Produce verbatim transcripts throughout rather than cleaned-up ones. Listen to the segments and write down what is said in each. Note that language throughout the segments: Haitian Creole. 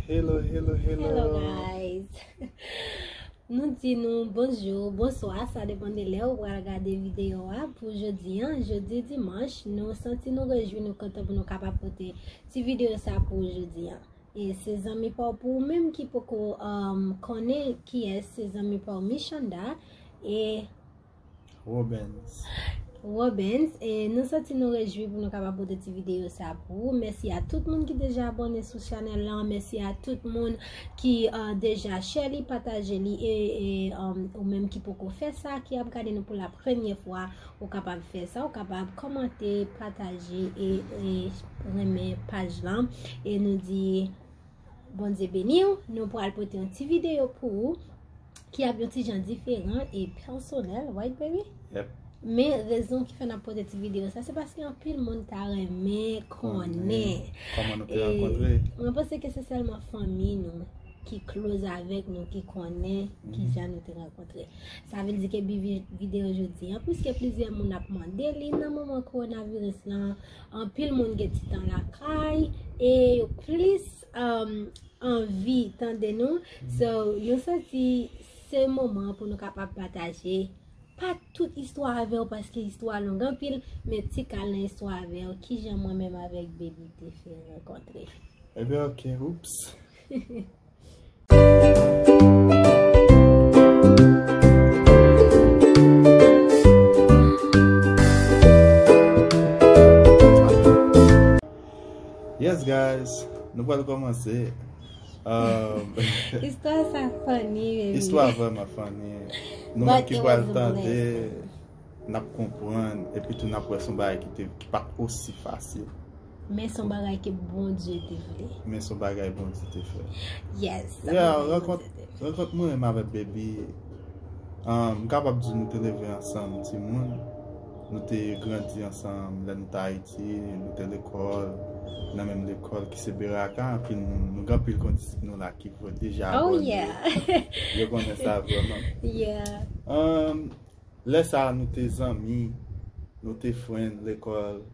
Hello, hello, hello. Hello guys. Nou di nou bonjou, bonswa, sa depann de lè ou pral gade videyo a. Pou jodi an, jodi dimanch, nou santi nou rejwi, nou kontan pou nou kapab pote ti videyo sa pou jodi an. E se zanmi pa w pou ou menm ki poko um, konnen kiyès se zanmi pa w Michanda. E Robens. Robens, e nou santi nou rejwi pou nou kapab pote ti videyo sa pou ou. Mèsi a tout moun ki deja abòne sou chanèl lan. Mèsi a tout moun ki uh, deja share li, pataje li. E, e um, ou menm ki poko fè sa, ki ap gade nou pou la premyè fwa, ou kapab fè sa. Ou kapab kòmante, pataje e, e renmen paj lan. E nou di Bondye beni w. Nou pral pote yon ti videyo pou ou ki ap yon ti jan diferan e pèsonèl, right baby? Yep. Men rezon ki fè n ap pote ti videyo sa, se paske anpil moun ta renmen konnen. Kòman nou te rankontre? Mwen panse ke se sèlman fanmi nou ki close avèk nou, ki konnen kijan nou te rankontre. Sa vle di ke bi vi- videyo jodi an, piske plizyè moun ap mande li nan moman kowonaviris lan, anpil moun gen ti tan lakay e yo plis um, anvi tande nou. So, nou santi se moman pou nou kapab pataje. Pa tout istwa avè w, paske istwa long anpil, men ti kal nan istwa avè w, kijan mwen menm avèk Baby te fè rankontre. Ebyen, ok, oops. Yes, guys, nou pral kòmanse. Um, Istwa sa funny, baby. Istwa vrèman funny. Nou menm ki pral tande, n ap konprann, epi tou n ap wè se yon bagay ki te ki pa t osi fasil. Men se yon bagay ke Bondye te vle. Men se yon bagay Bondye te fè. Yes. Yeah, rankont rankont mwen menm avèk Baby. Um, m kapab di nou te leve ansanm, timoun. Nou te grandi ansanm lè nou te Ayiti, nou te lekòl, nan menm lekòl ki se Beraka, anpil moun, nou gen anpil kondisip nou la ki vo deja Oh abòne. Yeah. Yo konnen sa vrèman. Yeah. Um, lè sa a, nou te zanmi, nou te friend lekòl.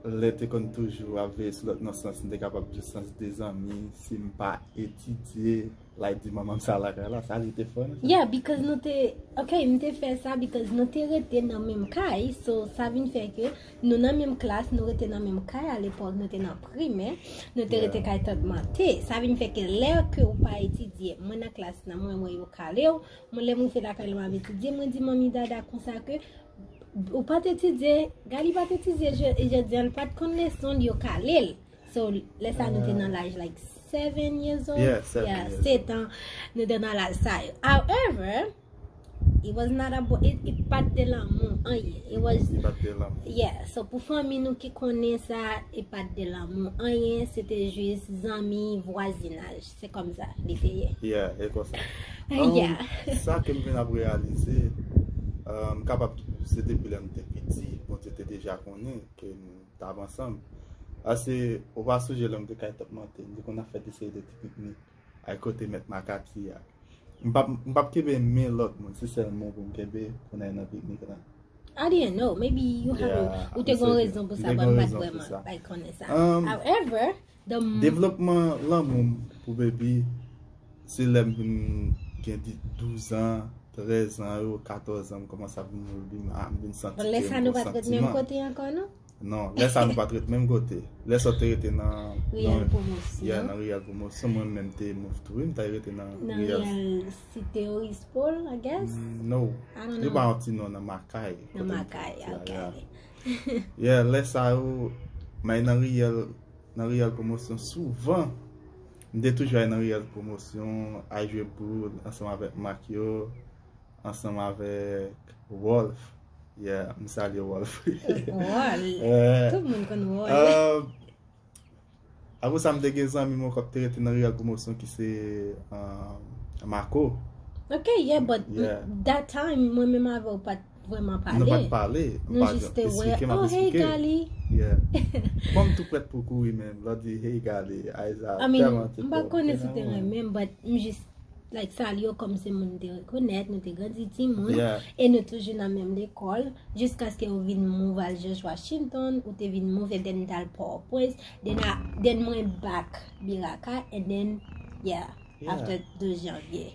Lè te konn toujou ap veye sou lòt nan sans, nou te kapab di sans de zanmi. Si m pa etidye, like di manman m sa lakay la, sa li te fè nou. Yeah, because nou te, ok, m te fè sa because nou te rete nan menm kay, so sa vin fè ke nou nan menm klas, nou rete nan menm kay, alepòk nou te nan primè, nou te Yeah. Rete kay tant Mante. Sa vin fè ke lè ke ou pa etidye, mwen nan klas nan, mwen wè yo kale w, mwen lè m rive lakay la m ap etidye, mwen di manmi Dada konsa ke ou pa t etidye, Gali pa t etidye, je- jodi an l pa t konn leson l, yo kale l. So, lè sa nou te nan laj like seven years old. Yeah, seven years old. Setan, nou te nan laj sa yo. However, it was not about, it, it pa t de lanmou, anyen. It was, Li pa t de lanmou. Yeah, so pou fanmi nou ki konnen sa, it pa t de lanmou, anyen, se te jis zanmi, vwazinaj. Se kòm sa, li te ye. Yeah, e konsa. Yeah. Um, sa ke m vin ap reyalize, um, m kapab di se depi lè m te piti, Bondye te deja konnen ke nou t ap ansanm. Ase, ou pa sonje lè m te kay tant Mante, m te konn ap fè de seri de ti piknik. Ay kote mèt Makati a. M p ap, m p ap kenbe men lòt moun, se sèl men w pou m kenbe pou n al nan piknik la. I didn't know. Maybe you have Yeah, ou te m gon sonje. Rezon pou M sa, te but gon m pa t rezon pou vrèman sa. Like, konnen sa. Um, However, the m- Devlopman lanmou m pou Baby, se lè m vin gen di- douz an, trèz an yo, katòz an, m kòmanse ap vin oubli m, ah, m vin santi Bon, lè ke sa m nou gon pa t ret menm santiman. Kote ankò, non? Non, lè sa nou pa t ret menm kote. Lè sa w te rete nan Riyèl nan- Pwomosyon. Yeah, nan Riyèl Pwomosyon, mwen menm te move tou, wi, m ta rete nan Nan Riyèl. Riyèl Site Oris Paul, I guess. Mm, no. I don't Li know. pa yon ti non nan Makay. Nan Kote m Makay, soti a, ok. Yeah. Yeah, lè sa yo, mwen nan Riyèl, nan Riyèl Pwomosyon souvan. M te toujou al nan Riyèl Pwomosyon, al jwe boul ansanm avèk Mak yo, ansanm avèk Wolf. Yeah, m salye Wolf. Wòl. Eh, Tout moun konn Wòl. euh, apre sa, m te gen zanmi m ankò ki te rete nan Riyèl Pwomosyon ki se euh, Marco. Ok, yeah, but Yeah. That time, mwen menm avè w pa t vrèman pale. Nou pa t pale. M Nou pa jis te wè, eksplike, m ap oh, hey, eksplike. Gali. Yeah. Bon, m tou prèt pou kouri menm. Lè w di, hey, Gali, Aiza, I mean, tèlman te m pa fò, konnen te si w te nan renmen m, but m jis like, sal yo kòm se moun m te rekonèt, nou te grandi timoun, e nou toujou nan menm lekòl, jiskaske ou vin move al George Washington, ou te vin move, and then m t al Port-au-Prince, then, I, then mwen back Biraka, and then, yeah, after douz janvye.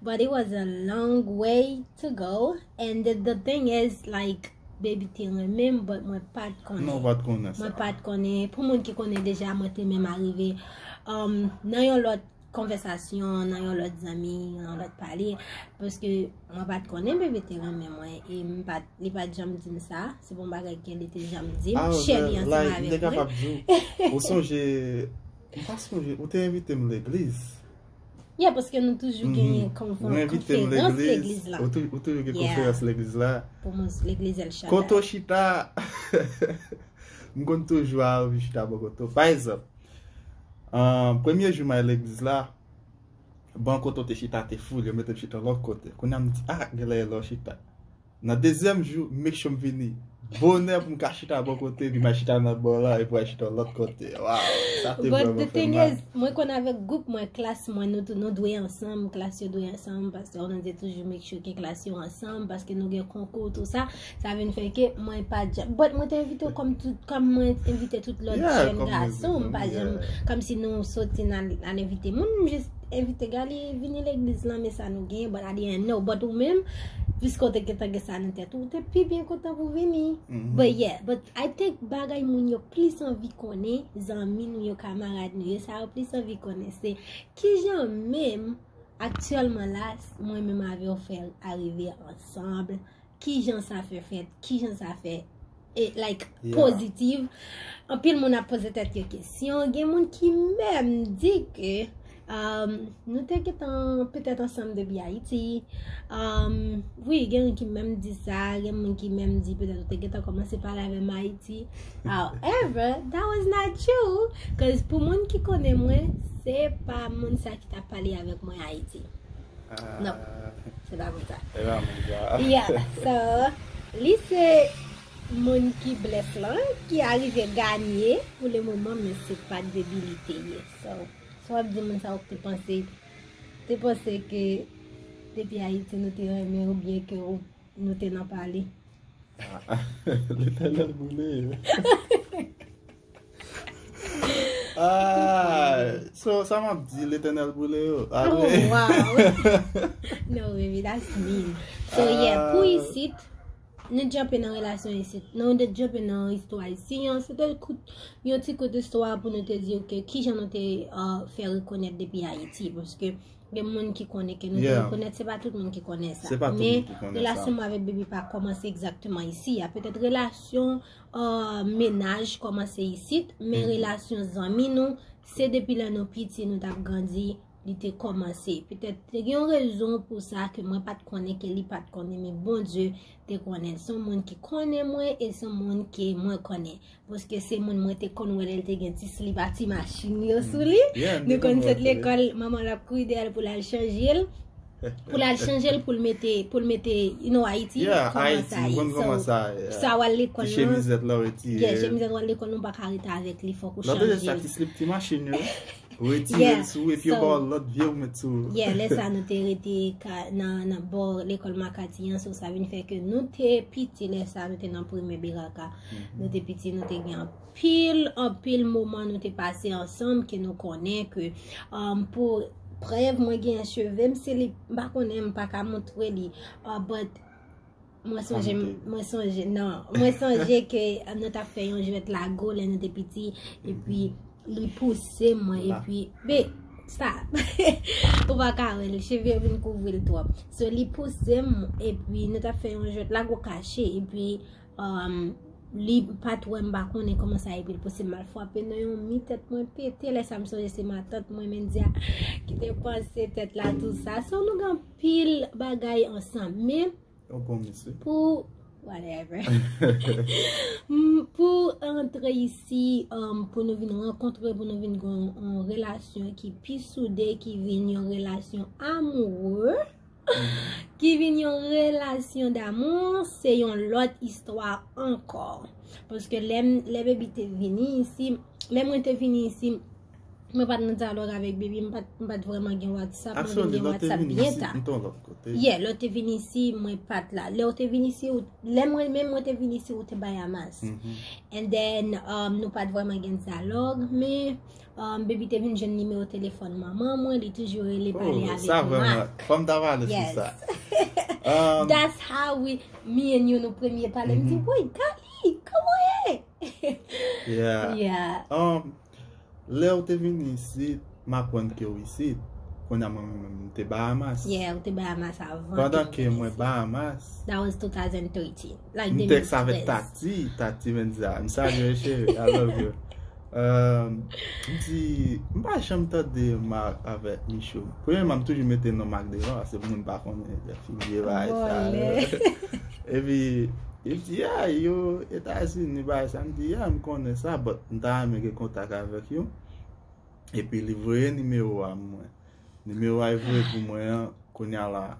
But it was a long way to go, and the, the thing is, like, baby te renmen m, but mwen pa t konnen. Non, ou pa t konnen sa. Mwen pa t konnen. Pou moun ki konnen deja, mwen te menm arive, um, nan yon lòt konvèsasyon, nan yon lòt zanmi, nan yon lòt pale, paske mwen pa t konnen baby te renmen mwen, e m pa t, li pa t janm di m sa, se pa yon bagay ke li te janm di m, share li ansanm avèk mwen. Ah, like, m te kapab di w, ou sonje, m pa sonje, ou te envite m legliz. Yeah, paske nou toujou genyen konferans legliz la. Ou tou-, ou toujou gen konferans legliz la. Pou mwen, legliz El Shaddai. Kote w chita, m konn toujou al chita bò kote w. Pa egzanp, ah, premye jou m al legliz la, ban kote w te chita te full, yo mete m chita lòt kote. Kounye a m di, ah, genlè e la w chita. Nan dezyèm jou, make sure m vini bonè pou m ka chita bò kote, epi m al chita nan bò la, epi w al chita lòt kote. Wow, sa te vrèman fè m mal. But the thing is, mwen konn avèk gwoup mwen, klas mwen, nou tou, nou dwe ansanm, klas yo dwe ansanm, paske nou te toujou make sure ke klas yo ansanm, paske nou gen konkou, tou sa, sa vin fè ke mwen pa janm, but mwen te envite w kòm tout, kòm mwen envite tout lòt jèn gason, m pa janm, kòmsi nou soti n al, al envite moun, m jis envite Galy vini legliz lan, men sa nou genyen, but I didn't know. But ou menm, piske w te gentan gen sa nan tèt ou, ou te pi byen kontan pou vini. But yeah, but I think bagay moun yo plis anvi konnen, zanmi nou yo, kamarad nou yo, sa yo plis anvi konnen, se kijan menm, aktyèlman la, mwen menm avè w fè arive ansanm, kijan sa fè fèt, kijan sa fè, e, like, pozitiv. Anpil moun ap poze tèt yo kesyon. Gen moun ki menm di ke, um, nou te gentan petèt ansanm depi Ayiti. Um, wi, gen moun ki menm di sa, gen moun ki menm di petèt ou te gentan kòmanse pale avè m Ayiti. However, that was not true, 'cause pou moun ki konnen mwen, se pa moun sa ki t ap pale avèk mwen Ayiti. Non, se pa moun sa. Se pa moun sa. Yeah, so, li se moun ki blès lan, ki arive ganye pou le moman, men se pa t baby li te ye. So, sa w ap di moun sa, ou te panse, te panse ke depi Ayiti nou te renmen oubyen ke ou, nou te nan pale? Ah, Letènèl boule. Ah, so, sa m ap di, Letènèl boule yo. Oh, wow. No, baby, that's mean. So, yeah, pou isit, nou djanpe nan relasyon isit. Nou djanpe nan istwa isi an. Se te kout, yon ti kout istwa pou nou te di, ok, kijan nou te, uh, fè rekonèt depi Ayiti. Paske gen moun ki konnen ke nou te rekonèt, se pa tout moun ki konnen sa. Men, relasyon mwen avèk baby pa kòmanse egzakteman isi. A petèt relasyon, uh, mennaj kòmanse isit, men relasyon zanmi nou, se depi lè nou piti, nou t ap grandi, li te kòmanse. Petèt, te gen yon rezon pou sa ke mwen pa t konnen, ke li pa t konnen, men Bondye te konnen. Se yon moun ki konnen mwen e se yon moun ke mwen konnen. Paske se moun mwen te konn wè lè l te gen ti slip a ti machin yo sou li. Nou konn sot lekòl, manman l ap kouri dèyè l pou l al chanje l. Pou l al chanje l, pou l mete, pou l mete, you know, Ayiti, kòman sa ye. So, sa w al lekòl lan, ti chemizèt la w retire. Yeah, chemizèt w al lekòl, nou pa ka rete avèk li, fòk ou chanje l. Lòt sa ti slip ti machin yo. Retire l sou ou, epi yo ba w lòt vye ou met sou ou. Yeah, lè sa nou te rete ka, nan, nan bò lekòl Makati an, so sa vin fè ke nou te piti, lè sa nou te nan primè Beraka. Nou te piti, nou te gen anpil, anpil moman nou te pase ansanm ke nou konnen ke, um, pou prèv, mwen gen cheve m, si li, m pa konnen, m pa ka montre li. Uh, but Mwen sonje, mwen sonje, non. Mwen sonje ke, uh, nou t ap fè yon jwèt lago lè nou te piti, epi li pouse mwen, epi, be, stop. Ou pa ka wè l, cheve yo vin kouvri l twòp. So, li pouse m, epi nou t ap fè yon jwèt lago kache, epi, um, li pa t wè m, pa konnen kòman sa, epi l pouse m al frape nan yon mi, tèt mwen pete. Lè sa m sonje se matant mwen, Mendia, ki te panse tèt la, tou sa. So, nou gen anpil bagay ansanm. Men, Yon bon mesye. Pou, whatever. M, pou antre isi, um, pou nou vin rankontre, pou nou vin gen yon, yon relasyon ki pi soude, ki vin yon relasyon amoureux, ki vin yon relasyon d'amour, se yon lòt istwa ankò. Paske lè m, lè baby te vini isi, lè mwen te vini isi, Mwen pa t nan dyalòg avèk Baby, m pa t, m pa t vrèman gen WhatsApp, mwen vin gen WhatsApp byen ta. Actually, lè w te vin isi, m t on lòt kote. Yeah, lè w te vin isi, mwen pa t la. Lè w te vin isi, ou, lè mwen menm mwen te vin isi, ou te Bahamas. And then, um, nou pa t vrèman gen dyalòg, men, um, Baby te vin jwenn nimewo telefòn manman mwen, li toujou rele pale avèk Mark. Fò m ta pale sou sa. That's how we, me and you, nou premye pale. M di, "Woy, Gali, kòman w ye?" Yeah. Yeah. Um, lè w te vin isit, m aprann ke w isit. Kounye a mwen menm, m te Bahamas. Yeah, ou te Bahamas avan ke mwen vin isit. Pandan ke mwen Bahamas, That was two thousand thirteen. Like, m tèks avèk Tati, Tati Menza. M salye w, cheri, I love you. Um, m di, m pa janm tande Mark avèk Michou. Premyèman, m toujou mete non Mark devan, paske moun pa konnen lè figi bagay sa. Epi, li di, "Ah, yo Etazini, bagay sa." M di, "Yeah, m konnen sa, but m ta renmen gen kontak avèk yo." Epi, li voye nimewo a mwen. Nimewo a li voye pou mwen an, kounye a la,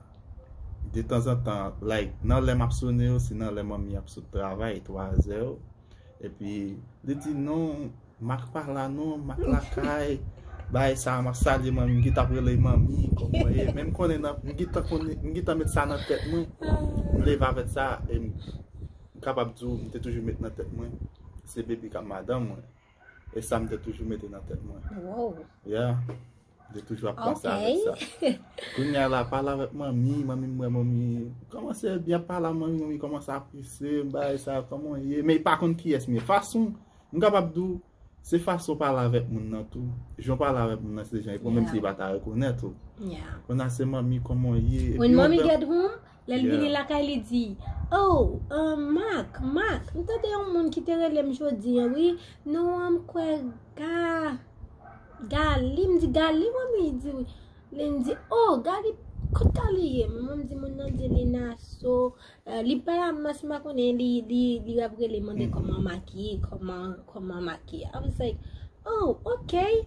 detanzantan, like, nan lè m ap sone yo, se nan lè manmi ap sot travay, twa zè yo. Epi, li di, "Non, Mark pa la non, Mark lakay." Bagay sa, m ap salye manmi, m gentan ap rele manmi, kòman w ye? Men m konnen nan, m gentan konnen, m gentan met sa nan tèt mwen. M leve avèk sa, e m, m kapab di w, m te toujou met nan tèt mwen, se Baby k ap madanm mwen. E sa m te toujou mete nan tèt mwen. Wow. Yeah. M te toujou ap panse avèk sa. Kounye a la, pale avèk manmi, manmi m wè manmi kòmanse byen pale a manmi, manmi kòmanse apresye m, bagay sa, kòman w ye? Men li pa konn kiyès m ye. Fason, m kapab di w, se fason w pale avèk moun nan tou. Jan w pale avèk moun nan, se jan li pran, menm si li pa ta rekonèt ou. Kounye a se manmi, kòman w ye? When mommy get home, lè l vini lakay, li di, "Oh, um, Mark, Mark, m tande yon moun ki te rele m jodi an, wi. Non an, m kwè Ga, Gali." M di, "Gali, manmi?" Li di, wi. Li di, "Oh, Gali, kot Gali ye?" Mwen, m di, "Moun nan di li Naso, eh, li Bahamas, m pa konnen, li, li, li ap rele mande kòman Mark ye, kòman, kòman Mark ye." I was like, "Oh, ok."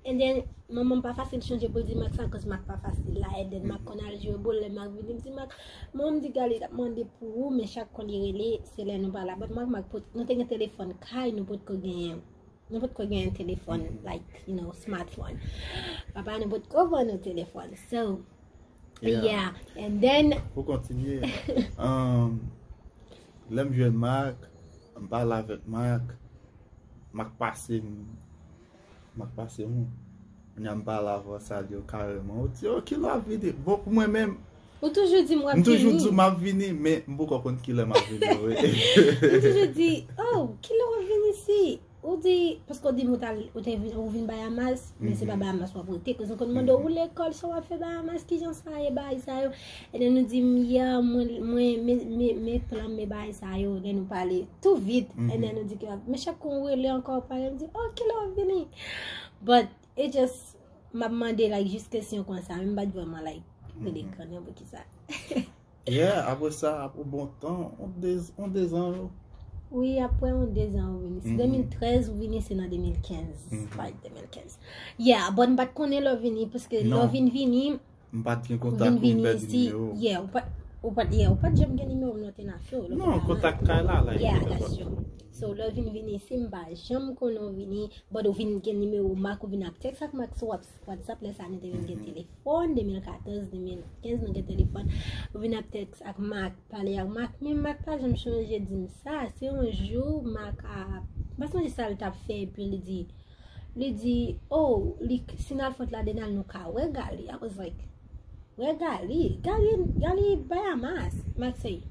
And then, manman m pa fasil chanje pou l di Mark sa, cause Mark pa fasil la. And then, Mark konn al jwe bòl, lè Mark vini, m di Mark, manman m di Gali t ap mande pou ou, men chak kon li rele, se lè nou pa la. But Mark, Mark, pot-, nou te gen telefòn kay, nou potko genyen. Nou potko genyen telefòn, like, you know, smartphone. Papa nou potko ban nou telefòn. So, yeah. And then, pou kontinye, um, lè m jwenn Mark, m pale avèk Mark, Mark pase m, Mark pase m. Kounye a m pale avè w, salye w kareman. Ou di, "Oh, kilè w ap vini?" Bon, pou mwen menm, ou toujou di m w ap vini. M toujou di w m ap vini, men m poko konn kilè m ap vini, wi. Ou toujou di, "Oh, kilè w ap vini isi?" Ou di, paske w di m ou t al, ou te vin, ou vin Bahamas, men se pa Bahamas w ap rete. Koz m konn mande w, ou lekòl, sa w ap fè Bahamas, kijan sa ye, bagay sa yo. And then ou di m, "Yeah, mwen, mwen, men, men, men plan m, men bagay sa yo." Then nou pale tou vit. And then nou di ke, men chak kou w rele ankò, w pale, m di, "Oh, kilè w ap vini?" But it just, m ap mande, like, jis kesyon konsa, men m pa t vrèman, like, rele grann nan poukisa. Yeah, apre sa, apre bon tan, on de, on de zan yo. Wi, apre on de zan ou vini. Se de mil trèz ou vini, se nan de mil kenz. Like, de mil kenz. Yeah, but m pa t konnen lè w vini, paske lè w vin vini, m pa t gen kontak ou, m pèdi nimewo. Yeah, ou pa, ou pa, yeah, ou pa t janm gen nimewo m, lè w te nan show. Non, kontak kay la, like, yeah, that's true. So, lè w vin vini isi, m pa janm konnen w vini, but ou vin gen nimewo Mark, ou vin ap tèks ak Mark sou Whats-, WhatsApp, lè sa nou te vin gen telefòn, de mil katòz, de mil kenz nou gen telefòn. Ou vin ap tèks ak Mark, pale ak Mark, men Mark pa janm chonje di m sa. Se yon jou, Mark a, m pa sonje sa l t ap fè, epi li di, li di, "Oh, li, si n al Fort Lauderdale, nou ka wè Gali." I was like, "Wè Gali? Gali, Gali Bahamas." Mark say,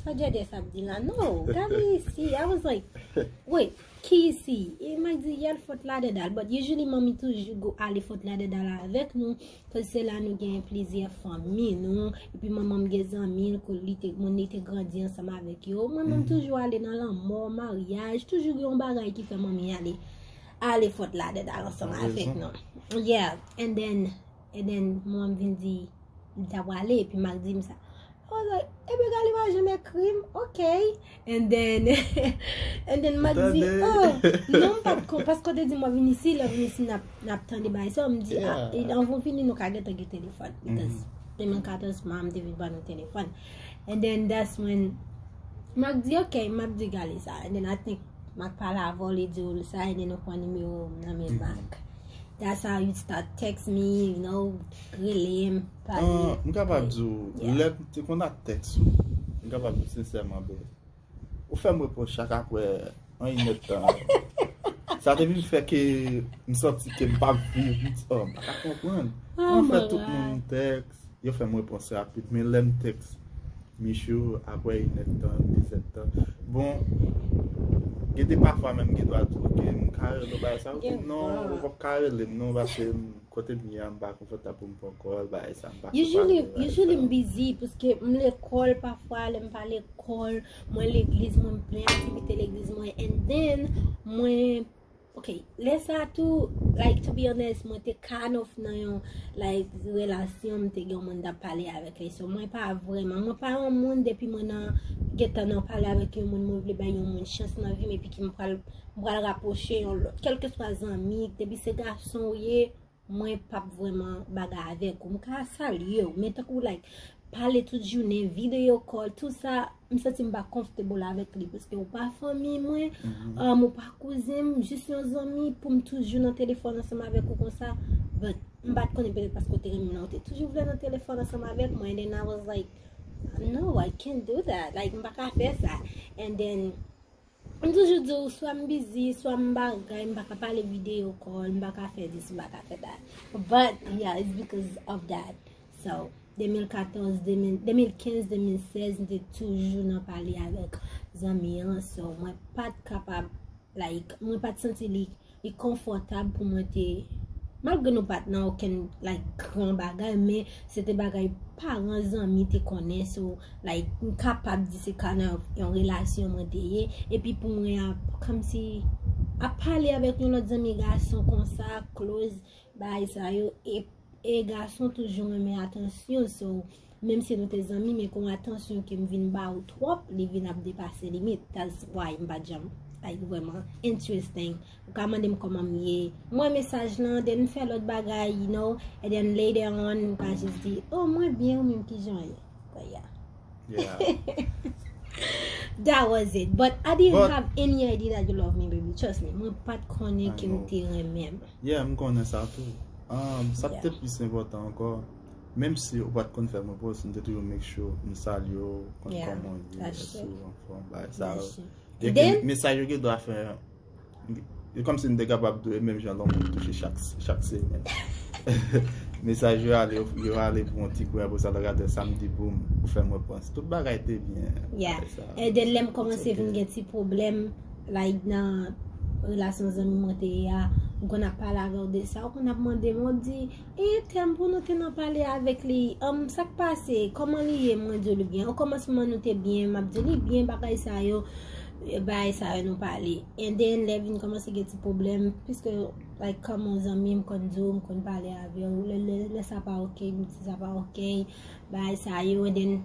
"Sa Djèdès ap di la?" "No, Gali isi." I was like, "Wait, ki isi?" E Mark di, "Li al Fort Lauderdale." But usually, manmi toujou go ale Fort Lauderdale avèk nou. Koz se la nou gen plizyè fanmi nou. Epi manman m gen zanmi l, ke li te, moun li te grandi ansanm avèk yo. Mwen menm toujou ale nan lanmò, maryaj, toujou gen yon bagay ki fè manmi ale, ale Fort Lauderdale ansanm avèk nou. Yeah, and then, and then, manman m vin di, li ta pwale, epi Mark di m sa. I was like, "Ebyen, Gali pa janm ekri m, ok." And then, and then Mark di, "Oh, non, m pa t kon, paske w te di m w ap vin isi, lè w vin isi, n ap, n ap tande bagay sa." M di, "Ah, e anvan w vini, nou ka gentan gen telefòn." Because de mil katòz, manman m te vin ban nou telefòn. And then that's when Mark di, "Ok, m ap di Gali sa." And then I think Mark pale avè w, li di w sa, and then ou pran nimewo m nan men Mark. That's how you start text me, you know, rele m, pale. Ah, m kapab di w, yeah, lè m te konn ap tèks ou, m kapab di w sensèman, bro, ou fè m repwòch chak apre yon inèdtan. Sa te vin fè ke m santi ke m p ap viv, m di, oh, m pa ka konprann. Oh, m fè tout moun tèks, yo fè m repons rapid, men lè m tèks Michou, apre inèdtan, dezèdtan. Bon, gen de pafwa menm gen dwa di, ok, m ka rele w bagay sa, ou di, non, ou p ap ka rele m, non, paske m, kote m ye a, m pa konfòtab pou m pran kòl, bagay sa, m pa sou pale, bagay sa. Usually, usually m busy, paske m lekòl pafwa, lè m pa lekòl, mwen legliz, mwen m plen aktivite legliz mwen, and then, mwen Ok, lè sa tou, like, to be honest, mwen te kind of nan yon, like, relasyon, m te gen yon moun t ap pale avèk li. So, mwen pa vrèman, mwen pa yon moun depi mwen nan, gentan nan pale avèk yon moun, mwen vle bay yon moun chans nan vi m, epi ki m pral, m pral rapwoche yon lòt, kèlkeswa zanmi, depi se gason ou ye, mwen p ap vrèman bagay avèk ou. M ka salye w, men tankou, like, pale tout jounen, video call, tout sa, m santi m pa comfortable avèk li, paske ou pa fanmi mwen, um, ou pa kouzen m, jis yon zanmi, pou m toujou nan telefòn ansanm avèk ou konsa. But m pa t konnen, petèt paske w te renmen m nan, ou te toujou vle nan telefòn ansanm avèk mwen, and then I was like, no, I can't do that, like, m pa ka fè sa. And then, M toujou di w, swa m busy, swa m bagay, m pa ka pale video call, m pa ka fè this, m pa ka fè that. But, yeah, it's because of that. So, de mil katòz, de mil, de mil kenz, de mil sèz, m te toujou nan pale avèk zanmi an. So, mwen pa t kapab, like, mwen pa t santi li li konfòtab pou mwen te, malgre nou pa t nan okenn, like, gran bagay, men se te bagay paran, zanmi te konnen, so, like, m kapab di se kind of yon relasyon mwen te ye, epi pou mwen ap, kòmsi, ap pale avèk yon lòt zanmi gason konsa, close, bagay sa yo, e, e gason toujou renmen atansyon, so, Menm si nou te zanmi, men kon atansyon ke m vin ba ou twòp, li vin ap depase limit. That's why m pa t janm, like, vrèman interesting. Ou ka mande m kòman m ye. M wè mesaj lan, then m fè lòt bagay, you know, and then later on, m ka jis di, oh, mwen byen, ou menm kijan w ye? But yeah. Yeah. That was it. But I didn't have any idea that you love me, baby. Trust me. Mwen pa t konnen ke ou te renmen m. Yeah, m konnen sa tou. Um, sa k te plis enpòtan ankò, menm si ou pa t konn fè m repons, m te toujou make sure m salye w, konn kòman w ye, èske w anfòm, bagay sa yo. Byenke mesaj yo gen dwa fè, e kòmsi m te kapab di w, e menm jan lòm touche chak, chak semèn. Mesaj yo ale, yo ale pou yon ti kou, apre sa, lè gade samdi, boum, ou fè m repons. Tout bagay te byen. Yeah. And then lè m kòmanse vin gen ti pwoblèm, like, nan relasyon zanmi mwen te ye a, m konn ap pale avè w de sa, ou konn ap mande m, ou di, e tèm pou nou te nan pale avèk li, um, sa k pase, kòman li ye, mwen di w li byen, okòmansman nou te byen, m ap di w li byen, bagay sa yo, bagay sa yo nou pale. And then, lè vin kòmanse gen ti pwoblèm, piske, like, kòm yon zanmi, m konn di w, m konn pale avè w, lè, lè, lè sa pa ok, m di sa pa ok, bagay sa yo, and then,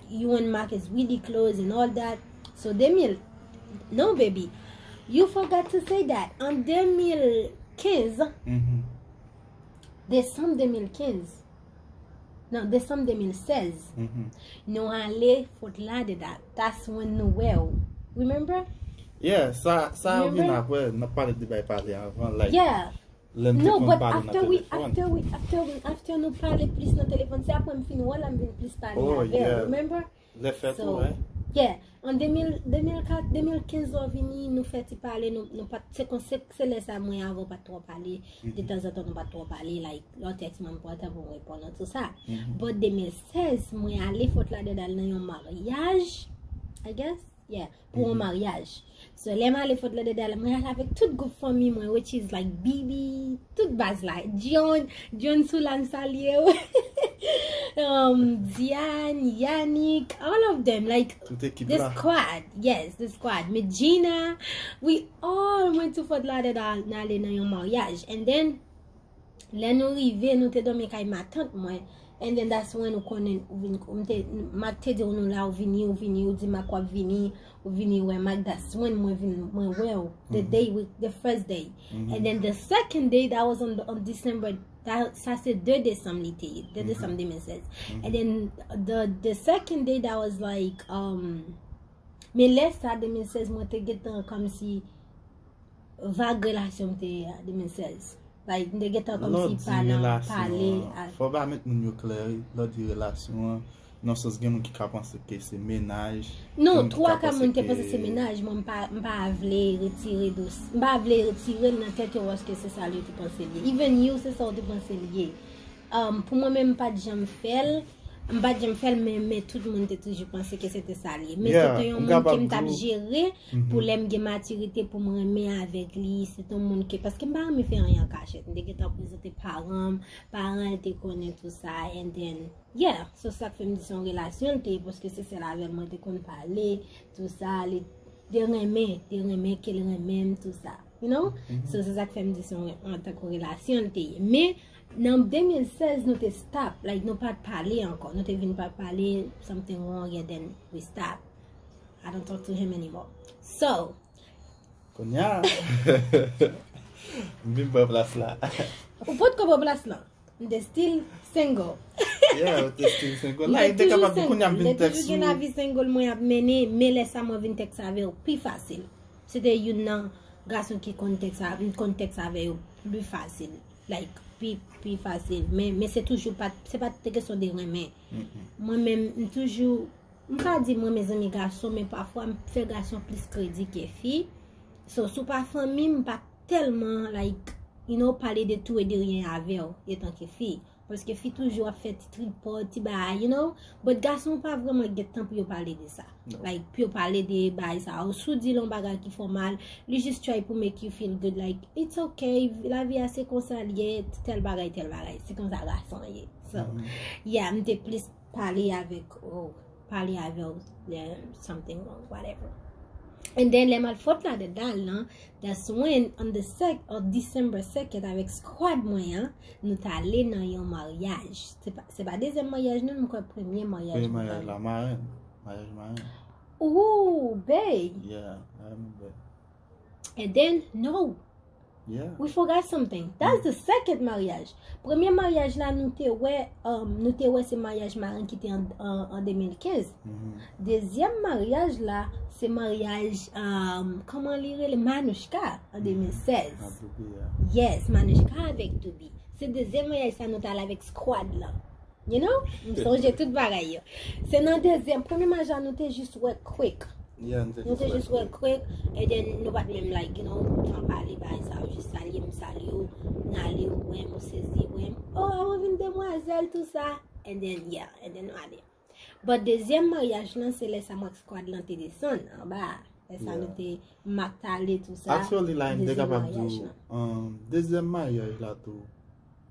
you and Mark is really close and all that. So, de mil, no, baby, you forgot to say that. An de mil kenz, desanm de mil kenz, non, desanm de mil sèz, nou ale Fort Lauderdale. That's when nou wè w. Remember? Yeah, sa, sa vin apre, n ap pale de bay pale avan, like, yeah. Lè n te konn pale nan telefòn. No, but after we, after we, after we, after nou pale plis nan telefòn, se apre m fin wè w la m vin plis pale avè w, remember? Lè fèt ou, wi. Yeah. An de mil, de mil kat, de mil kenz lè w vini, nou fè ti pale, nou, nou pa t, se kon, se, se lè sa mwen avè w pa t twò pale. De tanzantan nou pa t twò pale, like, lè w tèks mwen m pran tan pou m reponn ou, tout sa. But de mil sèz, mwen ale Fort Lauderdale nan yon maryaj, I guess. Yeah, pou yon maryaj. So, lè m ale Fort Lauderdale, mwen ale avèk tout gwoup fanmi mwen, which is, like, Bibi, tout baz la. John, John Soulan, salye w. Um, Diane, Yannick, all of them, like, the squad. Yes, the squad. Medjina, we all went to Fort Lauderdale, n ale nan yon maryaj. And then, Lè nou rive, nou te dòmi kay matant mwen. And then that's when ou konnen, ou vin, ou te, Mak te di w nou la, ou vini, ou vini, ou di Mak w ap vini, ou vini wè Mak, that's when mwen vin, mwen wè w, the day we, the first day. And then the second day, that was on, on December, that, sa se de desanm li te ye, de desanm de mil sèz. And then the, the second day, that was like, um, men lè sa, de mil sèz, mwen te gentan kòmsi vag relasyon m te ye a, de mil sèz. Like, m te gentan kòmsi pa nan pale. Fò ba met moun yo klè, lè w di relasyon an, nan sans gen moun ki ka panse ke se mennaj. Non, twa ka moun te panse se mennaj, mwen m pa, m pa vle retire dos, m pa vle retire l nan tèt yo paske se sa yo te panse l ye. Even you, se sa w te panse l ye. Um, pou mwen menm, m pa t janm fè l, m pa t janm fè l, men, men tout moun te toujou panse ke se te sa l ye. Men se te yon moun ke m t ap jere pou lè m gen matirite pou m renmen avèk li. Se te yon moun ke, paske m pa renmen fè anyen an kachèt. M te gentan prezante paran m, paran l te konnen tou sa, and then, yeah, so sa k fè m di se yon relasyon l te ye, paske se sèl avè l mwen te konn pale, tou sa, li te renmen, te renmen ke l renmen m, tou sa. You know? So, se sa k fè m di se yon, antanke relasyon l te ye. Men, nan de mil sèz, nou te stop. Like, nou pa t pale ankò. Nou te vin pa pale, something wrong, and then we stop. I don't talk to him anymore. So, kounye a, m vin pran plas la. Ou potko pran plas la. M te still single. Yeah, ou te still single. M te toujou single. M te toujou gen lavi single mwen ap mennen, men lè sa mwen vin tèks avè w pi fasil. Se te youn nan gason ki konn tèks a, m konn tèks avè yo pi fasil. Like, pi, pi fasil. Men, men se toujou pa, se pa te kesyon de renmen. Mwen menm, m toujou, m ka di mwen, mezanmi gason, men pafwa m fè gason plis kredi ke fi. So, si w pa fanmi m, m pa tèlman, like, you know, pale de tou e de ryen avè w, etanke fi. Paske fi toujou ap fè ti tripòt, ti bagay, you know. But gason pa vrèman gen tan pou yo pale de sa. Like, pou yo pale de bagay sa. Ou si w di l yon bagay ki fè w mal, li jis try pou make you feel good. Like, it's okay, lavi a se konsa l ye, tèl bagay, tèl bagay. Se konsa gason ye. So, yeah, m te plis pale avèk, oh, pale avè w, there's something wrong, whatever. And then, lè m al fòt la de dal lan, that's when, on the sec, on December second, avèk squad mwen an, nou t ale nan yon maryaj. Se pa, se pa dezyèm maryaj, non, m kwè premye maryaj. Premye maryaj la, marenn. Maryaj marenn. Ooh, babe. Yeah, I remember. And then, no. Yeah. We forgot something. That's the second maryaj. Premye maryaj la, nou te wè, um, nou te wè se maryaj marenn ki te an, an, an de mil kenz. Dezyèm maryaj la, se maryaj, um, kòman li rele? Manouchka, an de mil sèz. Yes, Manouchka avèk Douby. Se dezyèm maryaj sa nou t al avèk squad lan. You know? M sonje tout bagay yo. Se nan dezyèm, premye maryaj la, nou te jis wè quick. Yeah, nou te jis wè quick. Nou te jis wè quick, and then nou pa t menm, like, you know, tan pale bagay sa yo, jis salye m, salye w, n ale, ou wè m, ou sezi, ou wè m. Oh, ou vin demwazèl, tou sa. And then, yeah, and then nou ale. But dezyèm maryaj lan, se lè sa m ak squad lan te desann anba. Lè sa nou te, m ak t ale, tou sa. Actually, la, m te kapab di w, um, dezyèm maryaj la tou,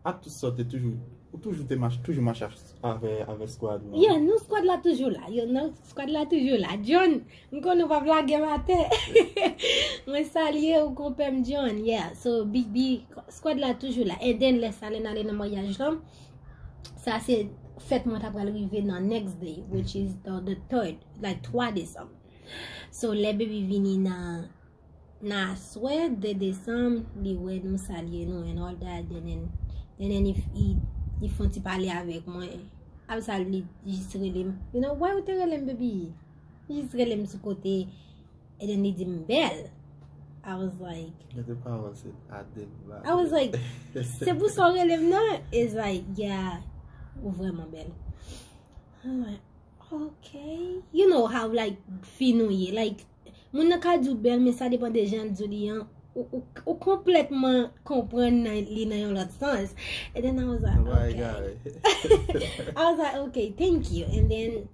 ak tout sa, w te toujou, ou toujou te mache, toujou mache avè, avè squad ou an. Yeah, non, squad la toujou la. Yo, non, squad la toujou la. John, m konnen w p ap lage m atè. Mwen salye w, konpè m John. Yeah, so, Big B, squad la toujou la. And then, lè sa, lè n ale nan maryaj lan, sa se fèt mwen ta pral rive nan next day, which is the, the third, like, twa desanm. So, lè Baby vini nan, nan aswè, de desanm, li wè nou, salye nou, and all that, and then, and then if, he, he fè yon ti pale avèk mwen. Apre sa, li jis rele m. You know, why ou te rele m, Baby? Li jis rele m sou kote, and then li di m bèl. I was like, mete pawòl se Aden la. I was like, se pou sa w rele m nan? It's like, yeah, ou vrèman bèl. I'm like, ok. You know how, like, fi nou ye. Like, moun nan ka di w bèl, men sa depann de jan l di w li an. Ou, ou, ou konplètman konprann nan, li nan yon lòt sans. And then I was like, okay. I was like, okay, thank you. And then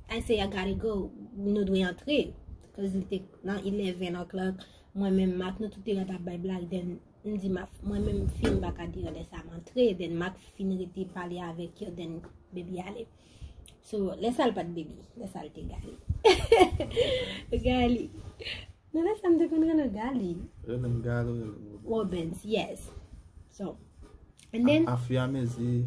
I say, I gotta go. Nou dwe antre. Cause li te nan eleven o'clock. Mwen menm, Mark, nou tout te ret ap bay blag. Then, m di, ma, mwen menm, fi m pa ka deyò lè sa m antre. Then, Mark fin rete pale avèk yo. Then, Baby ale. So, lè sa l pa t Baby, lè sa l te Gali. Gali. Non, lè sa m te konn rele l Gali. Rele m Gali, rele m Robens. Robens, yes. So, and then, a, a fur et à mesure,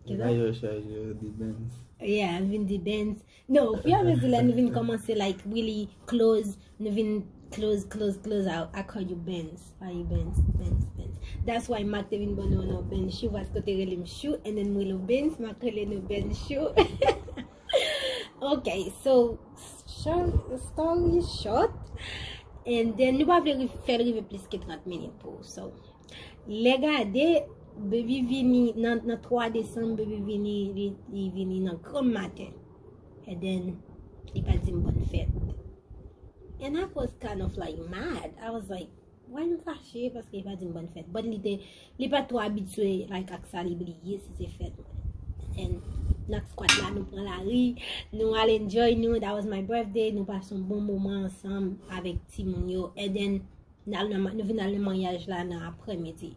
bagay yo chanje, yo di Benz. Yeah, m vin di Benz. Non, au fur et à mesure, lè nou vin kòmanse, like, really close, nou vin close, close, close, I, I call you Benz. Why you Benz? Benz, Benz. That's why Mark te vin ban nou non Benz Chou, paske w te rele m Chou, and then m rele w Benz, Mark rele nou Benz Chou. Ok, so, short, story short, And then, nou pa vle ri- fè l rive plis ke trant minit pou ou. So, lè gade, baby vini nan, nan twa desanm, baby vini, li, li vini nan granm maten. And then, li pa di m bòn fèt. And I was kind of like mad. I was like, why m fache? Paske li pa di m bòn fèt. But li te, li pa twò abitye, like, ak sa, li bliye si se fèt mwen. And nan squat la, nou pran lari, nou al enjoy nou. That was my birthday. Nou pase yon bon moman ansanm avèk timoun yo. And then, n al nan ma- nou vin al nan maryaj la nan aprèmidi.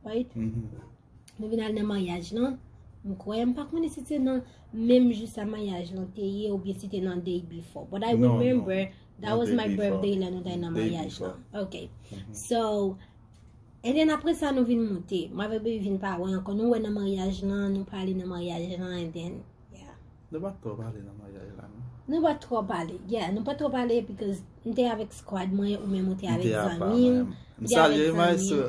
Right? Nou vin al nan maryaj lan. M kwè, m pa konnen si se nan menm jou sa maryaj lan te ye oubyen si te nan day before. But I remember that was my birthday lè nou t al nan maryaj lan. Ok. So, and then apre sa nou vin moute. Mwen avèk baby vin pa wè ankò. Nou wè nan maryaj lan, nou pale nan maryaj lan, and then, yeah. Nou pa t twò pale nan maryaj la, non? Nou pa t twò pale. Yeah, nou pa t twò pale because m te avèk squad mwen, ou menm ou te avèk zanmi w. M salye maestro.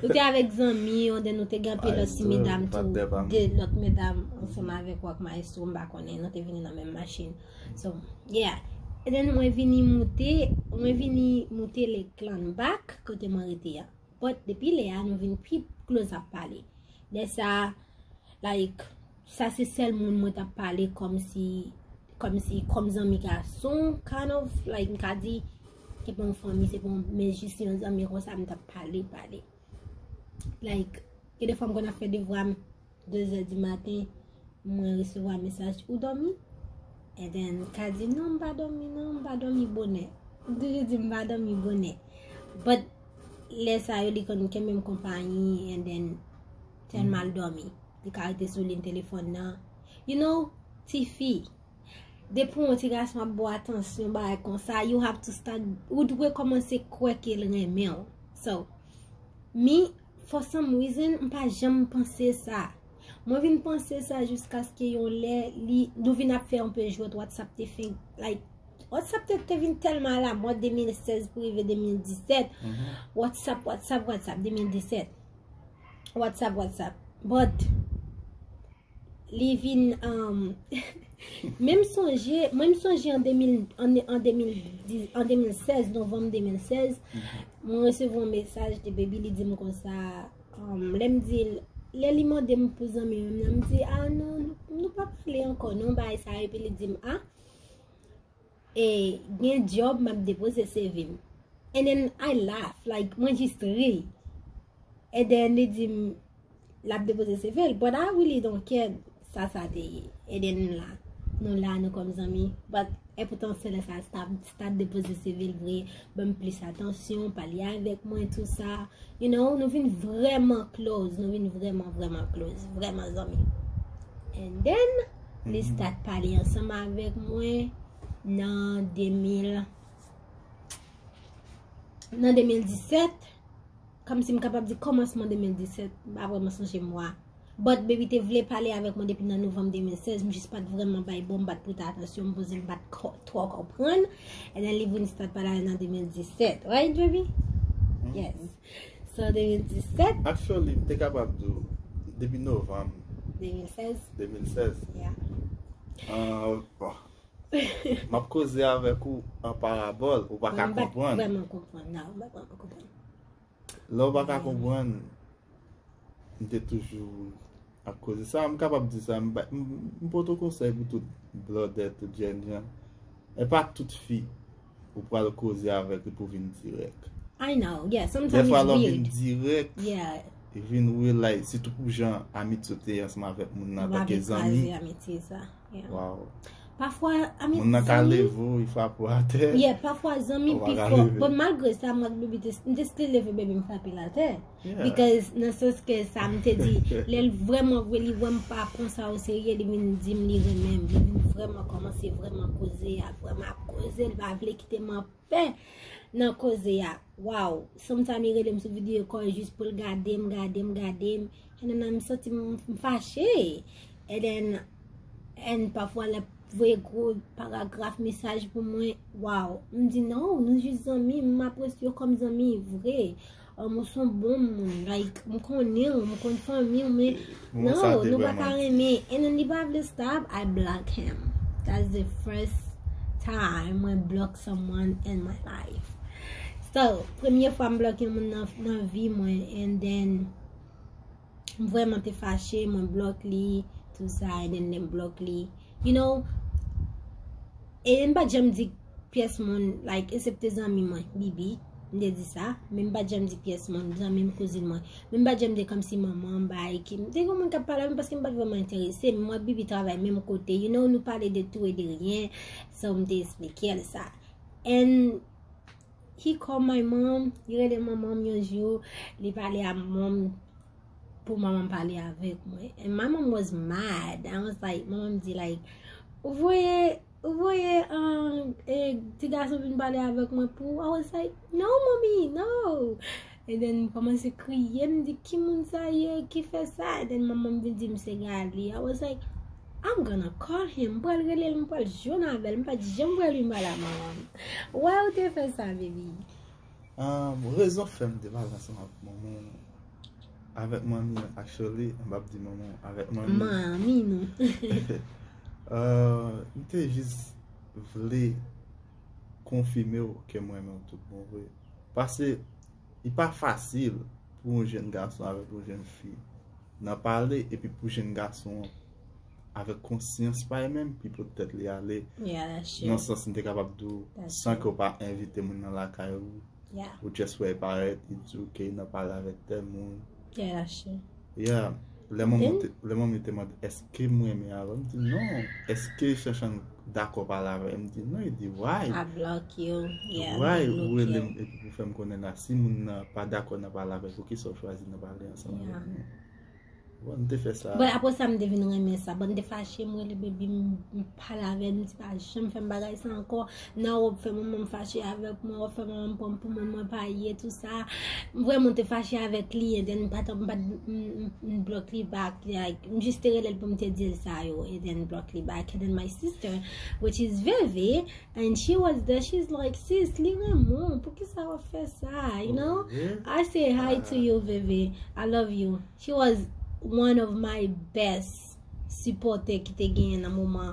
Ou te avèk zanmi w, and then nou te gen anpil lòt ti medam tou, de lòt medam ansanm avèk w ak maestro, m pa konnen, nou te vini nan menm machin. So, yeah. And then mwen vini moute, mwen vini moute Lakeland back, kote mwen rete a. But depi lè a, nou vin pi close ap pale. Lè sa, like, sa se sèl moun mwen t ap pale kòmsi, kòmsi, kòm zanmi gason, kind of, like, m ka di, se pa yon fanmi, se pa yon, men jis yon zanmi konsa, m t ap pale, pale. Like, gen de fwa m konn ap fè devwa m, de zè di maten, mwen resevwa mesaj, "Ou dòmi?" And then, ka di, "Non, m pa dòmi, non, m pa dòmi bonè." M toujou di, "M pa dòmi bonè." But, lè sa yo, li konn kenbe m konpayi, and then, tèlman l dòmi. Li ka rete sou liy telefòn nan. You know, tifi, depi yon ti gason ap ba w atansyon, bagay konsa, you have to start, ou dwe kòmanse kwè ke l renmen w. So, me, for some reason, m pa janm panse sa. Mwen vin panse sa jiskaske yon lè, li, nou vin ap fè yon pe jwèt, WhatsApp te fin, like, WhatsApp te, te vin tèlman alamòd de mil sèz pou rive de mil disèt. WhatsApp, WhatsApp, WhatsApp, de mil disèt. WhatsApp, WhatsApp. But, li vin, um, menm sonje, mwen m sonje an de mil, an, an de mil dis, an de mil sèz, novanm de mil sèz, mwen resevwa yon mesaj de baby, li di m konsa, um, lè m di l, lè li mande m pou zanmi menm nan, m di, "Ah non, nou, nou pa pale ankò, non, bagay sa yo," epi li di m, "Ah, e, gen djòb, m ap depoze C V m." And then I laugh, like, mwen jis ri. And then li di m, l ap depoze C V l, but I really don't care sa sa te ye. And then nou la, nou la, nou kòm zanmi, but epoutan se lè sa start, start depoze C V l vre, ban m plis atansyon, pale avèk mwen, tou sa. You know, nou vin vrèman close, nou vin vrèman, vrèman close, vrèman zanmi. And then, li start pale ansanm avèk mwen nan de mil, nan de mil disèt, kòmsi m kapab di kòmansman de mil disèt, m pa vrèman sonje mwa. But baby te vle pale avèk mwen depi nan novanm de mil sèz, m jis pa t vrèman bay bon, m pa t prete atansyon, m poze m pa t ko- twò konprann. And then li vin start pale avè nan de mil disèt, right, baby? Yes. So, de mil disèt. Actually, m te kapab di w, depi novanm de mil sèz. De mil sèz. Yeah. Ah, bon. M ap koze avèk ou an parabòl, ou pa ka konprann. Mwen m pa t vrèman konprann, non, m pa t vrèman konprann. Lè w pa ka konprann, m te toujou ap koze. Sa, m kapab di sa, m ba- m- m pote konsèy pou tout blòdè, tout jènjan. E pa tout fi ou pral koze avèk li pou vin dirèk. I know, yeah, sometimes it's weird. Dèfwa lè w vin dirèk, yeah, li vin real, like, sitou pou jan amitye w te ye ansanm avèk moun nan antanke zanmi. Kraze amitye sa. Yeah. Wow. Pafwa, I mean, moun nan ka leve w, li frape w atè. Yeah, pafwa zanmi pi fò. But malgre sa, mwen ak baby te, m te still leve baby m frape l atè. Yeah. Because nan sans ke sa m te di, lè l vrèman vre, li wè m pa pran sa o serye, li vin di m li renmen m. Li vin vrèman kòmanse vrèman koze a, vrèman ap koze, li pa vle kite m an pè nan koze a. Wow, sometimes li rele m sou video call jis pou l gade m, gade m, gade m. And then m santi m, m fache. And then, and pafwa l ap voye gwo paragraf mesaj pou mwen. Wow, m di non, nou jis zanmi, m apresye w kòm zanmi vre. Um, ou se yon bon moun, like, m konnen w, m konn fanmi w, men non, nou pa ka renmen. And then li pa vle stop, I block him. That's the first time mwen block someone in my life. So, premye fwa m block yon moun nan, nan vi mwen, and then m vrèman te fache, mwen block li, tou sa, and then lè m block li, you know, e m pa t janm di pyès moun, like, eksepte zanmi mwen, Bibi, m te di sa, men m pa t janm di pyès moun, zanmi m, kouzin mwen, men m pa t janm di kòmsi manman m, bay, ki, m te gen moun k ap pale avè m paske m pa t vrèman enterese, men mwen, Bibi travay menm kote, you know, nou pale de tou e de ryen, so m te eksplike l sa. And he called my mom, li rele manman m yon jou, li pale a manman m pou manman m pale avèk mwen. And my mom was mad. I was like, manman m di, like, ou voye, ou voye, um, e, ti gason vin pale avèk mwen pou ou? I was like, no, mommy, no. And then m kòmanse kriye, m di, ki moun sa ye ki fè sa? And then manman m vin di m se Gali. I was like, I'm gonna call him. M pral rele l, m pral jwenn avè l. M pa t janm wè l vin pale a manman m. Why ou te fè sa, baby? Um, rezon fè m te pale ansanm avèk manman, avèk manmi, actually, m p ap di manman, avèk manmi. Manmi nou. Uh, m te jis vle konfime w ke m renmen w tout bon vre. Paske li pa fasil pou yon jèn gason avèk yon jèn fi nan pale, epi pou jèn gason an avèk konsyans pa li menm, pi pot tèt li ale Yeah, that's true. Nan sans m te kapab di w, That's san true. Ke w pa envite moun nan lakay ou, Yeah, ou just wè parèt, li di w ke nan pale avèk tèl moun. Yeah, that's true. Yeah. Lè manman Then- te, lè manman te mande èske m renmen avè l, m di non. Èske Chanchan dakò pale avè m? M di non. Li di why? I block you. Yeah, Why m ou bloke rele w. M epi pou fè m konnen la si moun nan pa dakò nan pale avè l, poukisa w chwazi nan pale ansanm Yeah. avèk mwen? Bon, m te fè sa. But apre sa, m te vin renmen sa. But m te fache, m rele baby, m m pale avè l, m di pa janm fè m bagay sa ankò. Nan w ap fè manman m fache avèk mwen, w ap fè manman m pran m pou moun mwen pa ye, tou sa. M vrèman te fache avèk li, and then m pa t, m pa t, m, m, m block li back. Like, m jis te rele l pou m te di l sa yo, and then block li back. And then my sister, which is Veve, and she was there, she's like, sis, li renmen w, poukisa w ap fè sa, you know? Yeah. I say hi to you, Veve. I love you. She was one of my best supporter ki te genyen nan moman.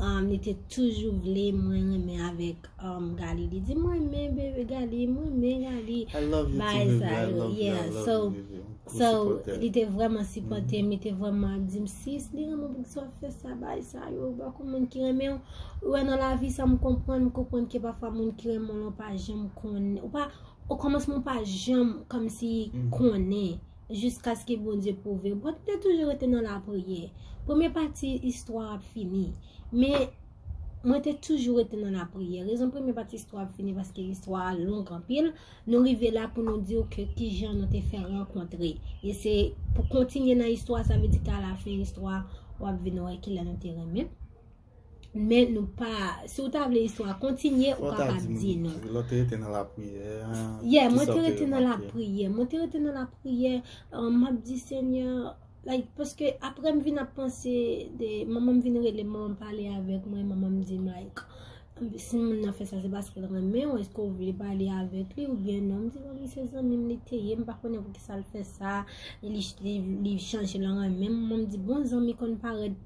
Um, li te toujou vle mwen renmen avèk um, Gali. Li di mwen renmen bebe Gali, mwen renmen Gali. I love you Bay too, baby. Sa I yo, love you. Yeah, I love so, you, baby. Gwo so sipòtè. Li te vrèman sipòte m, li te vrèman ap di m sis, li renmen w, poukisa w ap fè sa, bay sa yo, ou pa konn moun ki renmen w. Ou wè nan lavi sa m konprann, m konprann ke pafwa moun ki renmen w lan pa janm konnen, ou pa, o kòmansman ou pa janm kòmsi Mhm. Konnen, jiskaske Bondye pwouve w. But m te toujou rete nan lapriyè. Premye pati istwa ap fini. Men mwen te toujou rete nan lapriyè. Rezon premye pati istwa ap fini paske istwa a long anpil. Nou rive la pou nou di w ke kijan nou te fè rankontre. E se pou kontinye nan istwa, sa vle di ke alafen istwa w ap vin wè kilè nou te renmen. Men nou pa, si w ta vle istwa kontinye, ou Fò w ta kapab di di m, nou. Lè w te rete nan lapriyè. Yeah, mwen Kisa te w te rete nan remake? Lapriyè. Mwen te rete nan lapriyè. Um, m ap di Senyè, like, paske apre m vin ap panse de, manman m vin rele m, manman m pale avèk mwen, manman m di m, like, si moun nan fè sa, se paske l renmen w, èske w vle pale avèk li oubyen non? M di, manmi, se zanmi m li te ye, m pa konnen poukisa l fè sa, li, li, li chanje l renmen m. Manman m di, bon, zanmi konn parèt,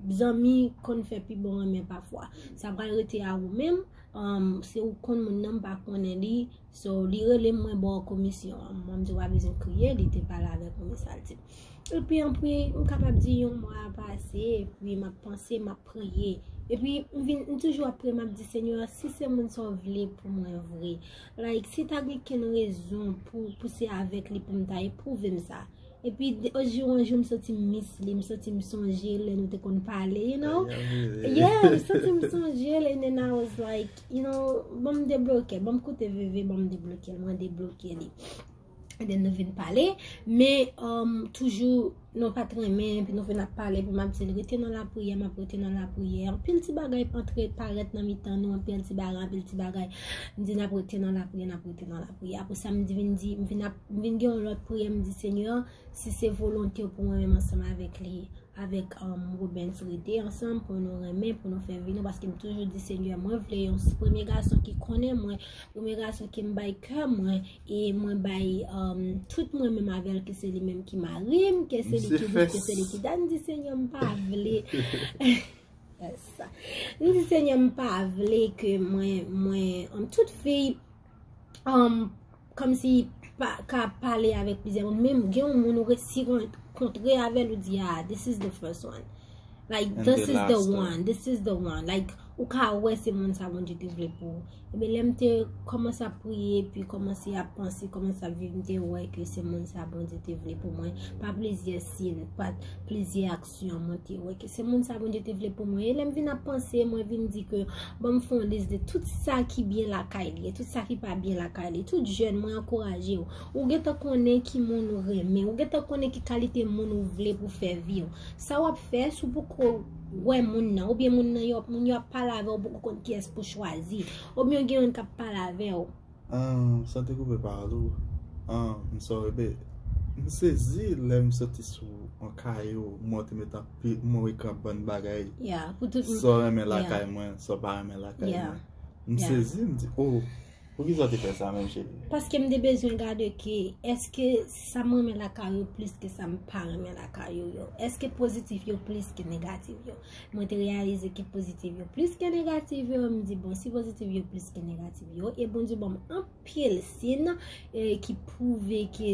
zanmi konn fè pi bon renmen pafwa. Sa pral rete a ou menm, um, se ou konn moun nan, m pa konnen li, so, li rele m, mwen ba w komisyon an. Manman m di, w pa bezwen kriye, li te pale avèk mwen, men sa l di m. Epi anpil, m kapab di yon mwa pase, epi m ap panse, m ap priye. Epi m vin, m toujou ap priye, m ap di, Senyè, si se moun sa w vle pou mwen vre, like, si ta gen kenn rezon pou, pou se avèk li pou m ta ye, pwouve m sa. Epi, de- o jou an jou, m santi m miss li, m santi m sonje lè nou te konn pale, you know? Yeah, yeah. Yeah, m santi m sonje l, and then I was like, you know, ban m debloke, ban m koute Veve, ban m debloke l, mwen debloke li. And then nou vin pale, men um, toujou nou pa t renmen, epi nou vin ap pale, epi m ap di l rete nan lapriyè, m ap rete nan lapriyè. Anpil ti bagay antre parèt nan mitan nou, anpil ti bagay, anpil ti bagay. M di n ap rete nan lapriyè, n ap rete nan lapriyè. Apre sa, m di, vin di, m vin ap, m vin gen yon lòt priyè, m di, Senyè, si se volonte w pou mwen menm ansanm avèk li, avèk um, Robens rete ansanm pou nou renmen, pou nou fè vi nou, paske m toujou di, Senyè, mwen vle yon s- premye gason ki konnen mwen, premye gason ke m bay kè mwen, e mwen bay um, tout mwen menm avè l, ke se li menm ki mari m, ke se li Misye ki fè dis, ke se li ki dat. M di, Senyè, m pa vle. Yes. M di, Senyè, m pa vle ke mwen, mwen, um, tout fi, um, kòmsi pa, ka pale avèk plizyè moun. Menm gen yon moun ou resi rankontre avè l, ou di, ah, this is the first one. Like, this is the one. This is the one. Like, ou ka wè se moun sa Bondye te vle pou ou. Ebyen, lè m te kòmanse ap priye, epi kòmanse ap panse, kòmanse ap viv, m te wè ke se moun sa Bondye te vle pou mwen. Pa plizyè siy, pa plizyè aksyon, mwen te wè ke se moun sa Bondye te vle pou mwen. E lè m vin ap panse, mwen vin di ke, bon, m fè yon lis de tout sa ki byen lakay li, e tout sa ki pa byen lakay li. Tout jèn, mwen ankouraje w. Ou gentan konnen ki moun ou renmen, ou gentan konnen ki kalite moun ou vle pou fè vi w. Sa w ap fè, si w poko wè moun nan, oubyen moun nan, yo, moun yo ap pale avè w, ou poko konn kiyès pou chwazi, oubyen gen youn k ap pale avè w. Ah, san te koupe pawòl ou, ah, m sorry, babe. M sezi lè m soti sou yon kayo, mwen te met anpil, mwen ekri yon bann bagay. Yeah, pou tout. Sa w renmen lakay mwen, sa w pa renmen lakay mwen. M sezi, m di, oh, poukisa w te fè sa menm, cheri? Paske m te bezwen gade ke, èske sa m renmen lakay yo plis ke sa m pa renmen lakay yo yo? Èske pozitif yo plis ke negatif yo? Mwen te reyalize ke pozitif yo plis ke negatif yo. M di, bon, si pozitif yo plis ke negatif yo, e Bondye ban m anpil siy, eh, ki pwouve ke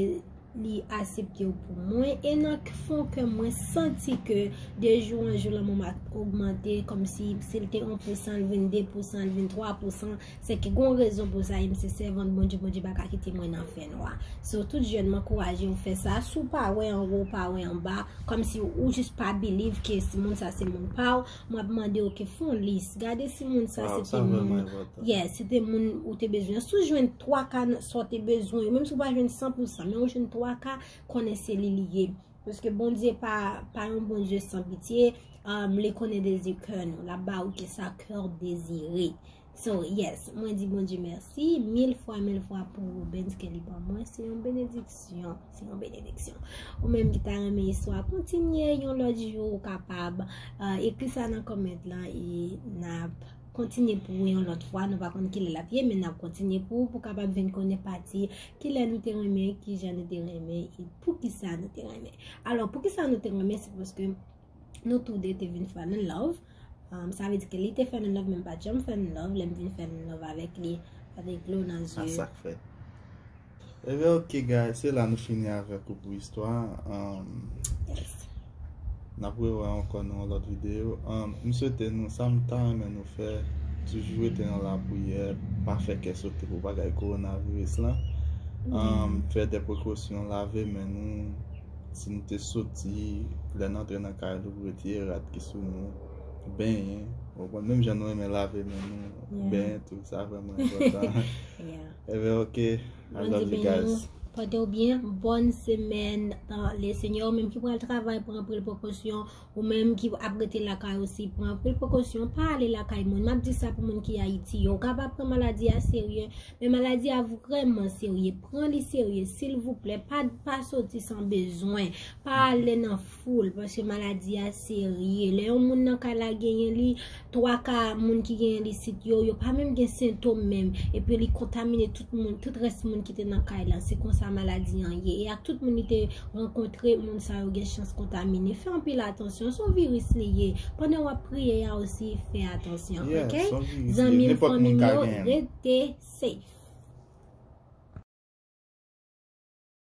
li aksepte w pou mwen. E nan fon kè m, mwen santi ke de jou an jou, lanmou m ap ogmante, kòmsi si l te yon pousan, l vin de pousan, l vin twa pousan. Se ke gon rezon pou sa, e m se sèvant Bondye, Bondye pa ka kite mwen nan fènwa. So, tout jèn, m ankouraje w fè sa. Si w pa wè anwo, w pa wè anba, kòmsi ou jis pa believe ke si moun sa se moun pa w, m ap mande w ke fè yon lis. Gade si moun sa se te moun, yeah, se te moun ou te bezwen. Si w jwenn twa ka nan sa w te bezwen yo, menm si w pa jwenn san pousan, men ou jwenn twa ka, konnen se li li ye. Paske Bondye pa, pa yon Bondye san pitye, um, li konnen dezi kè nou. L ap ba ou ke sa kè w dezire. So, yes, mwen di Bondye mèsi mil fwa, mil fwa pou Rubens ke li ban mwen. Se yon benediksyon, se yon benediksyon. Ou menm ki ta renmen istwa kontinye, yon lòt jou ou kapab, uh, ekri sa nan comment lan e n ap kontinye pou yon lòt fwa. Nou pa konn kilè l ap ye, men n ap kontinye pou, pou kapab vin konnen pati kilè nou te renmen, kijan nou te renmen, e poukisa nou te renmen. Alò, poukisa nou te renmen, se paske nou tou de te vin fall in love. Um, sa vle di ke li te fall in love, men m pa t janm fall in love. Lè m vin fall in love avèk li, avèk dlo nan zye. A sa k fèt. Ebyen, ok, guys, se la nou fini avèk ou pou istwa. Um, Yes. N ap rewè ankò nan yon lòt videyo. Um, m swete nou, sa m ta renmen nou fè, toujou rete nan lapriyè, pa fè kè sote pou bagay kowonaviris lan. Um, fè de prekosyon, lave men nou. Si nou te soti, lè n antre nan kay nou, retire rad ki sou nou, benyen. Ou konprann? Menm jan nou renmen lave men nou, benyen tou, sa vrèman enpòtan. Yeah. Ebyen, ok. I Bondye love you beni w. Guys. Pòte w byen. Bòn semèn. Nan le Senyè, ou menm ki pral travay, pran anpil prekosyon. Ou menm ki ap rete lakay osi, pran anpil prekosyon. Pa ale lakay moun. M ap di sa pou moun ki Ayiti yo. Ou kapab pran maladi a serye, men maladi a vrèman serye. Pran li serye, silvouplè. Pa, pa soti san bezwen. Pa ale nan foul, paske maladi a serye. Lè yon moun nan kay la genyen li, twa ka moun ki genyen li sit yo, yo pa menm gen sentòm menm. Epi li kontamine tout moun, tout rès moun ki te nan kay la. Se konsa maladi an ye. E ak tout moun li te rankontre, moun sa yo gen chans kontamine. Fè anpil atansyon, se yon viris li ye. Pandan w ap priye a osi, fè atansyon, Yeah, ok? se yon viris li ye. Zanmi m, Nenpòt fanmi moun m ka yo, genyen l. Rete safe.